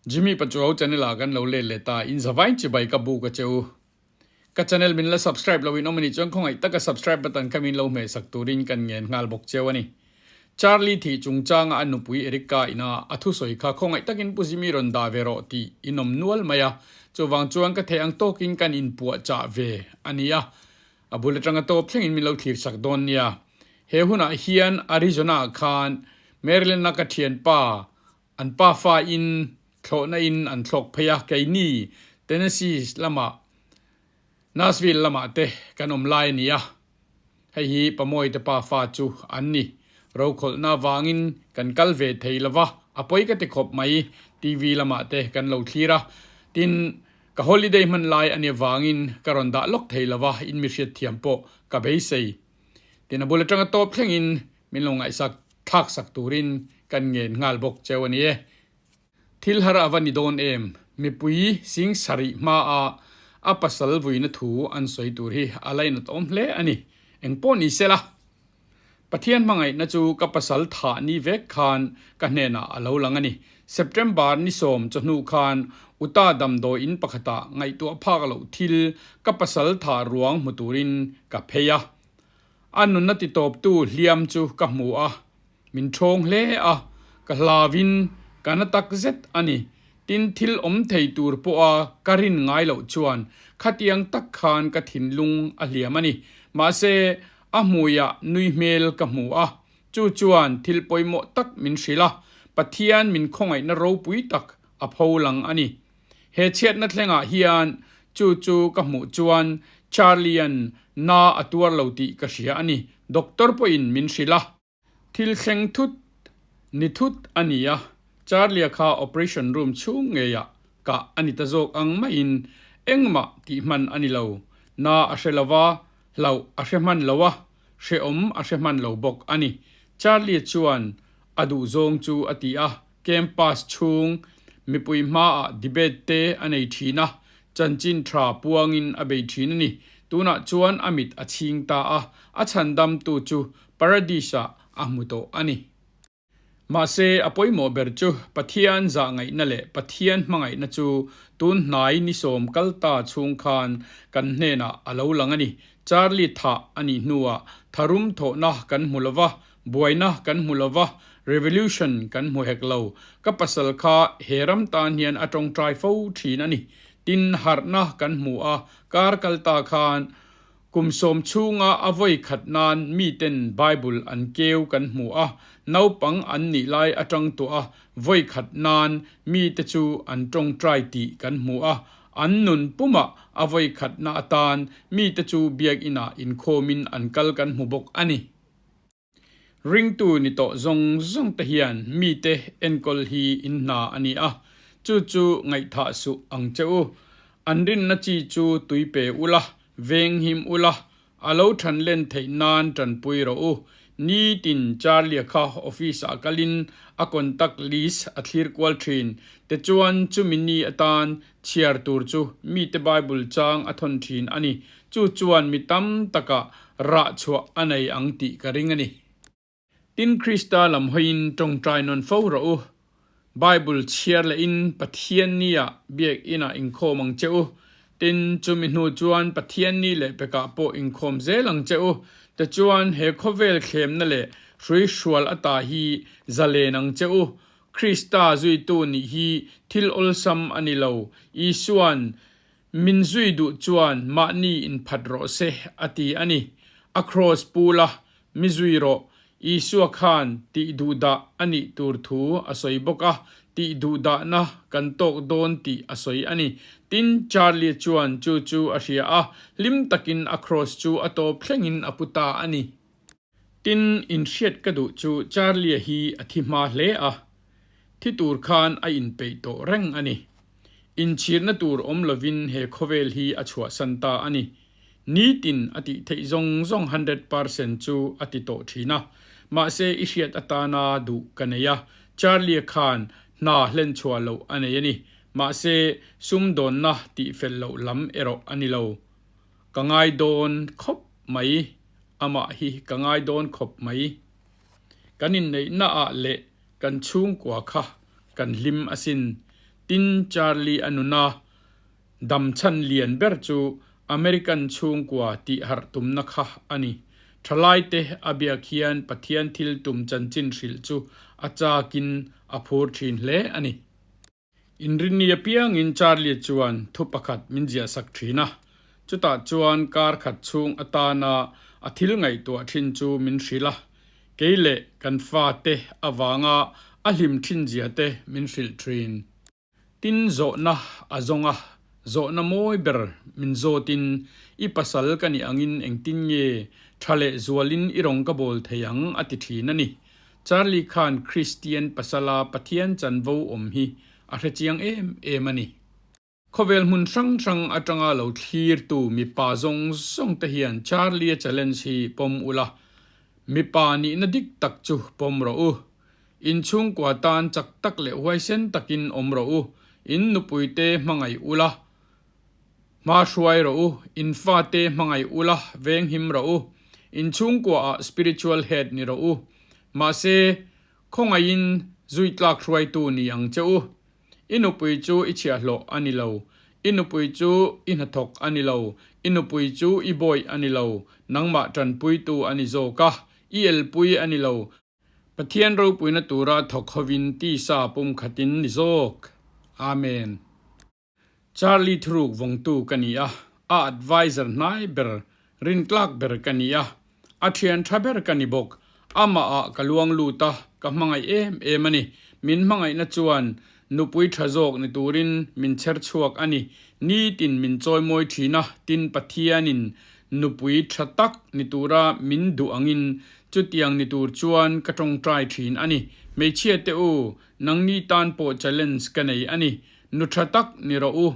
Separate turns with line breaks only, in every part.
Jimmy Pachuau channel ah kan lo let leh ta, in zavain chibai ka buk a che u. Ka channel min la subscribe lo in awm a nih chuan khawngaih taka subscribe button kha min lo hmeh sak turin kan ngen nghal bawk cheu a ni. Charlie thih chungchanga a nupui Erika ina a thusawi kha khawngaih takin Pu Jimmy rawn dah ve rawh tih in awm nual mai a, chuvang chuan ka theih ang tawkin kan inpuahchah ve a ni a, a bul atanga tawp thlengin min lo thlir sak dawn nia. He hunah hian Arizona ah khan Maryland-a ka thianpa An pafa in thlawhna in an thlawk phei a, keini Tennessee lamah Nashville lamah te kan awm lai a ni a, hei hi Pamuai te pafa chu an ni. Rokhawlhna avangin kan kal ve thei lo va, a pawi ka ti khawp mai, TV lamah te kan lo thlir a, tin ka holiday hman lai a nih avangin ka rawn dah lawk thei lo va, in mi hriatthiam pawh ka beisei. Tin a bul atanga tawp thlengin min lo ngaihsak thlak sak turin kan ngen nghal bawk cheu a ni e. Thil har a va ni dawn em? Mipui sing sarih hmaa a pasal vuina thu an sawi tur hi a lainat awm hle a ni. Eng pawh ni sela, Pathian hmangaihna chu ka pasal thah ni vek khan ka hnenah a lo lang a ni. September ni sawm chawhnu khan Utah damdawi in pakhatah ngaihtuah phak loh thil ka pasal thah ruang hmu turin ka phei a. A nunna titawptu hliam chu ka hmu a, min ṭhawng hle a, ka hlauin ka na tak zet a ni. Tin, thil awm thei tur pawha ka rin ngai loh chuan khatiang tak khan ka thinlung a hliam a ni. Mahse, a hmuiah nui hmel ka hmu a, chu chuan thil pawimawh tak min hrilh a, Pathian min khawngaihna ropui tak a pho lang a ni. He chhiatna thlengah hian chu chu ka hmuh chuan Charlie-a'n na a tuar lo tih ka hria a ni, doctor pawhin min hrilh a. Thil thleng thut ni thut a ni a, Charlie-a kha operation room chhung ngeiah kah a ni ta zawk ang maiin engmah tih hman a ni lo. Na a hre lo va, hlauh a hre hman lo a, hrehawm a hre hman lo bawk a ni. Charlie-a chuan a duhzawng chu a ti a, Campus chhung mipui hmaah debate te a nei thin a, chanchin tha puangin a bei thin a ni. Tunah chuan a mit a chhing ta a, a chhandamtu chu Paradis-ah a hmu tawh a ni. Mahse, a pawimawh ber chu Pathian zahngaihna leh Pathian hmangaihna chu tun hnai ni sawm kal ta chhung khan kan hnenah a lo lang a ni. Charlie thah a nih hnuah tharum thawhna kan hmu lo va, Buaina kan hmu lo va, revolution kan hmu hek lo. Ka pasal kha he ram tan hian a tawngtai fo thin a ni. Tin, harhna kan hmu a, kar kal ta khan kum sawm chhunga a vawi khat nan miten Bible an keu kan hmu a, naupang an nih lai atang tawh a vawi khat nan mite chu an tawngtai tih kan hmu a, an nun pumah a vawi khatna atan mite chu biakinah inkhawmin an kal kan hmu bawk a ni. Ringtu ni tawh zawng zawng te hian mite enkawl hi in hna a ni a, chu chu ngaihthah suh ang che u. An rinna chi chu tui pe ula, veng him ula, a lo than len theih nan tanpui rawh u. Nitin Charlie-a kha office-ah kalin a contact list a thlir kual thin. Tichuan chumi ni atan chhiar tur chu mite Bible chang a thawn thin a ni. Chu chuan mi tam takah rah chhuah a nei ang tih ka ring a ni. Tin, Krista lam hawiin tawngtai nawn fo rawh u. Bible chhiar lehin Pathian nia biakinah inkhawm ang che u. Tin, chumi hnu chuan Pathian ni leh pekah pawh inkhawm zel ang che u. Tichuan, he khawvel thlemna leh hruihrual ata hi zalen ang che u. Krista zuitu nih hi thil awlsam a ni lo. Isua'n Min zui duh chuan mahni inphat rawh se, a ti a ni. A kraws pul a, Mi zui rawh, Isua khan tih duhdah a nih tur thu a sawi bawk a, tih duhdahna kan tawk dawn tih a sawi a ni. Tin, Charlie chuan chu chu a hria a, hlim takin a kraws chu a tawp thlengin a pu ta a ni. Tin, inhriat ka duh chu Charlie-a hi a thi hma hle a, thi tur khan a inpeih tawh reng a ni. Inchhirna tur awm lovin he khawvel hi a chhuahsan ta a ni. Nitin a tih theih zawng zawng 100% chu a ti tawh thin a. Mahse i hriat atana duh ka nei a, Charlie-a khan hna hlenchhuah loh a nei a ni. Mahse, sumdawnna tihfel loh lam erawh a ni lo. Ka ngai dawn khawp mai. Amah hi ka ngai dawn khawp mai. Kan inneihna ah leh kan chhungkua kha kan hlim asin. Tin, Charlie a nuna dam chhan lian ber chu American chhungkua tih harh tumna kha a ni. Thalaite a biak hian Pathian thil tum chanchin hrilh chu a chakin a phur thin hle a ni. Inrinni apiangin Charlie chuan thu pakhat min ziahsak thin a, chutah chuan kar khat chhung atana a thil ngaihtuah thin chu min hrilh a, kei leh kan fate avanga a hlim thin zia te min hrilh thin. Tin zawhna a zawng a, zawhna mawi ber min zawtin i pasal ka nih angin engtin nge tha leh zualin i rawn ka bawl thei ang a ti thin a ni. Charlie khan Kristian pasala Pathian chanvo awm hi a hrechiang em em a ni. Khawvel hmun hrang hrang atanga lo thlirtu mipa zawng zawng te hian Charlie-a challenge hi pawm ula, mipa nihna dik tak chu pawm rawh u. In chhungkua tan chak tak leh huaisen takin awm rawh u, in nupuite hmangaih ula, Hma hruai rawh u, in fate hmangaih ula, venghim rawh u, in chhungkuaah spiritual head ni rawh u. Mahse, khawngaihin zui tlak hruaitu ni ang che u. I nupui chu i chhiahhlawh a ni lo, i nupui chu i hnathawk a ni lo, i nupui chu i bawih a ni lo, nangmah tanpuitu a ni zawk a, i elpui a ni lo. Pathian ropuina tura thawk hovin tisa pumkhatin ni zawk. Amen. Charlie thuruk vawngtu ka ni a, a adviser hnai ber, rintlak ber ka ni a, a thian tha ber ka ni bawk. Amah ah ka luang lut a, ka hmangaih em em a ni. Min hmangaihna chuan nupui tha zawk ni turin min chher chhuak a ni. Nitin min chawimawi thin a, tin Pathianin nupui tha tak ni tura min duh angin chutiang ni tur chuan ka tawngtai thin a ni. Hmeichhia te u, nangni tan pawh challenge ka nei a ni. Nu tha tak ni rawh u.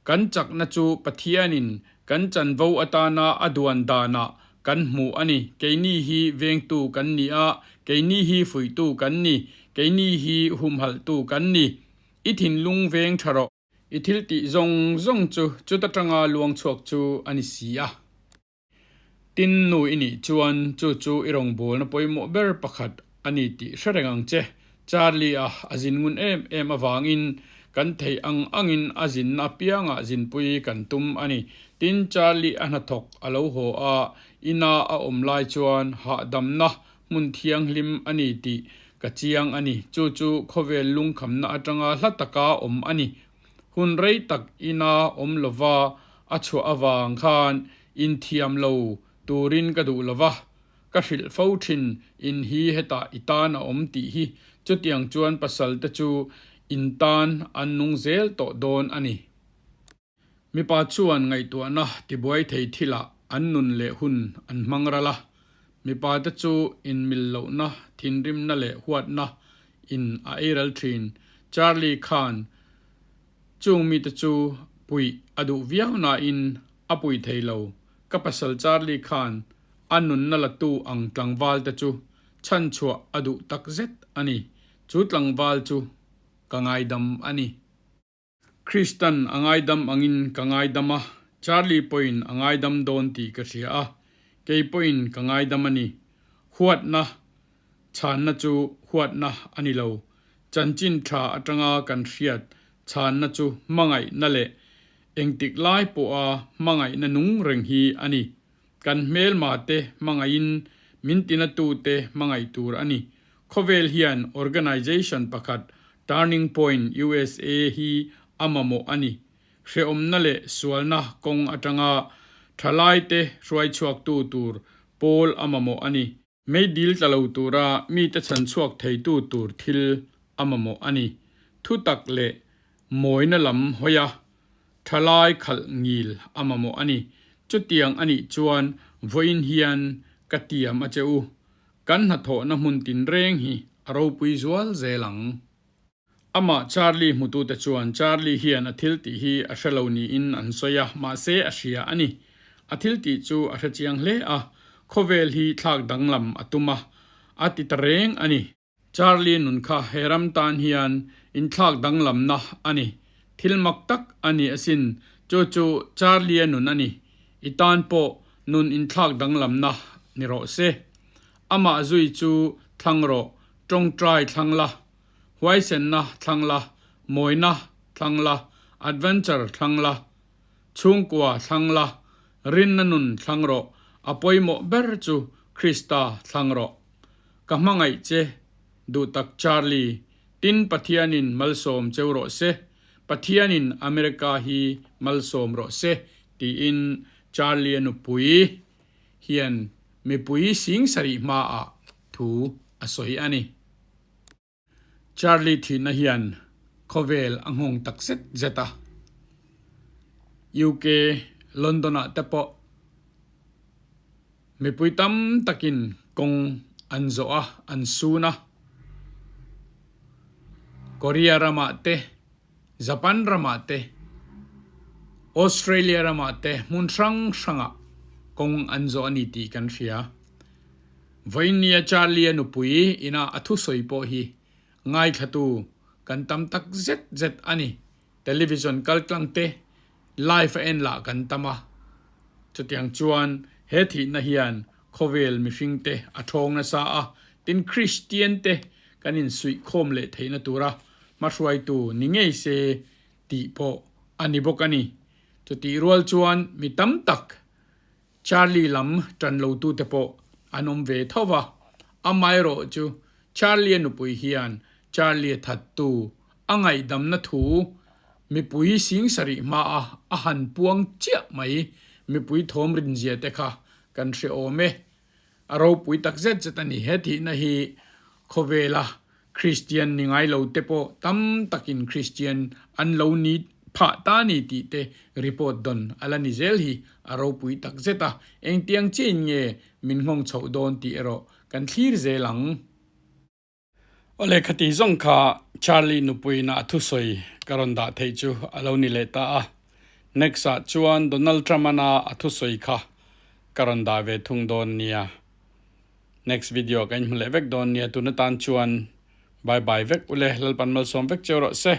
Kan chakna chu Pathianin kan chanvo atana a duan danah kan hmuh a ni. Keini hi vengtu kan ni a, keini hi fuihtu kan ni, keini hi humhalhtu kan ni. I thinlung veng tha rawh. I thil tih zawng zawng chu chuta tanga luang chhuak chu a ni si a. Tin, nu i nih chuan chu chu i rawngbawlna pawimawh ber pakhat a ni tih hre reng ang che. Charlie-a a zin ngun em em avangin kan theih ang angin a zinna apiangah zinpui kan tum a ni. Tin, Charlie-a hnathawk a lo haw a, ina a awm lai chuan hahdamna hmun thianghlim a ni tih ka chiang a ni. Chu chu khawvel lungkhamna atanga hla taka awm a ni. Hun rei tak ina awm lova a chhuah avang khan inthiam lo turin ka duh lova, ka hrilh fo thin in hi hetah i tan a awm tih hi chutiang chuan pasal te chu in tan an nung zel tawh dawn a ni. Mipa chuan ngaihtuahna tibuai thei thilah an nun leh hun an hmang ral a, mipa te chu inmil lohna, thinrimna leh huatna in a eiral thin. Charlie khan Chung mite chu puih a duh viau nain a pui thei lo. Ka pasal Charlie khan a nunna latu ang tlangval te chu chhanchhuah a duh tak zet a ni. Chu tlangval chu ka ngaidam a ni. Kristan a ngaidam angin ka ngaidam a, Charlie pawhin a ngaidam dawn tih ka hria a, kei pawhin ka ngaidam a ni. Huatna chhanna chu huatna a ni lo. Chanchin tha atanga kan hriat chhanna chu hmangaihna leh engtik lai pawha hmangaihna nung reng hi a ni. Kan hmelma te hmangaihin min tinatute hmangaih tur a ni. Khawvel hian organization pakhat Turning Point USA hi a mamawh a ni. Hrehawmna leh sualna kawng atanga thalaite hruaichhuaktu tur pawl a mamawh a ni. Meidil tla lo tura mite chhanchhuak theitu tur thil a mamawh a ni. Thutak leh mawina lam hawi a, thalai khalh ngil a mamawh a ni. Chutiang a nih chuan vawiin hian ka tiam a che u. Kan hnathawhna hmun tinreng hi a ropui zual zel ang. Amah Charlie hmutute chuan Charlie hian a thil tih hi a hre lo niin an sawi a, mahse a hria a ni. A thil tih chu a hre chiang hle a, khawvel hi thlak danglam a tum a, a ti ta reng a ni. Charlie nun kha he ram tan hian inthlak danglamna a ni. Thil mak tak a ni asin, chu chu Charlie-a nun a ni. I tan pawh nun inthlak danglamna ni rawh se. Amah zui chu thlang rawh, tawngtai thlang la. Huaisenna thlang la, mawina thlang la, adventure thlang la, chhungkua thlang la, rinna nun thlang rawh, a pawimawh ber chu Krista thlang rawh. Ka hmangaih che, duhtak Charlie, tin Pathianin malsawm cheu rawh se, Pathianin America hi malsawm rawh se, tiin Charlie-a nupui hian mipui singsarih hmaah thu a sawi a ni. Charlie thihna hian khawvel a nghawng tak zet zet a, UK London-ah te pawh mipui tam takin kawng an zawh a, an sun a. Korea ramah te, Japan ramah te, Australia ramah te hmun hrang hrangah kawng an zawh a ni tih kan hria. Vawinia Charlie-a nupui ina a thusawi pawh hi ngaithlatu kan tam tak zet zet a ni. Television kaltlang te live a en lah kan tam a. Chutiang chuan he thihna hian khawvel mihring te a thawng nasa a, tin Kristian te kan insuihkhawm leh theihna tura hmahruaitu ni ngei se tih pawh a ni bawk a ni. Chutih rual chuan mi tam tak Charlie lam tan lotute pawh an awm ve tho va, amaherawh chu Charlie-a nupui hian Charlie-a thattu a ngaihdamna thu mipui singsarih hmaa a han puang chiah mai mipui thawm rinzia te kha kan hre awm e. A ropui tak zet zet a ni. He thihna hi khawvela Kristian ni ngai lo te pawh tam takin Kristian an lo ni phah ta ni tih te report dawn a la ni zel hi a ropui tak zet a. Engtiang chiahin nge min nghawng chhoh dawn tih erawh kan thlir zel ang. Awle khati zawng kha Charlie nupuiin a thusawi ka rawn dah theih chu a lo ni leh ta a. Next ah chuan Donald Trump-ana a thusawi kha ka rawn dah ve thung dawn nia. Next video ka inhmu leh vek dawn nia tun atan chuan bye bye vek ule Lalpan malsawm vek cheu rawh se.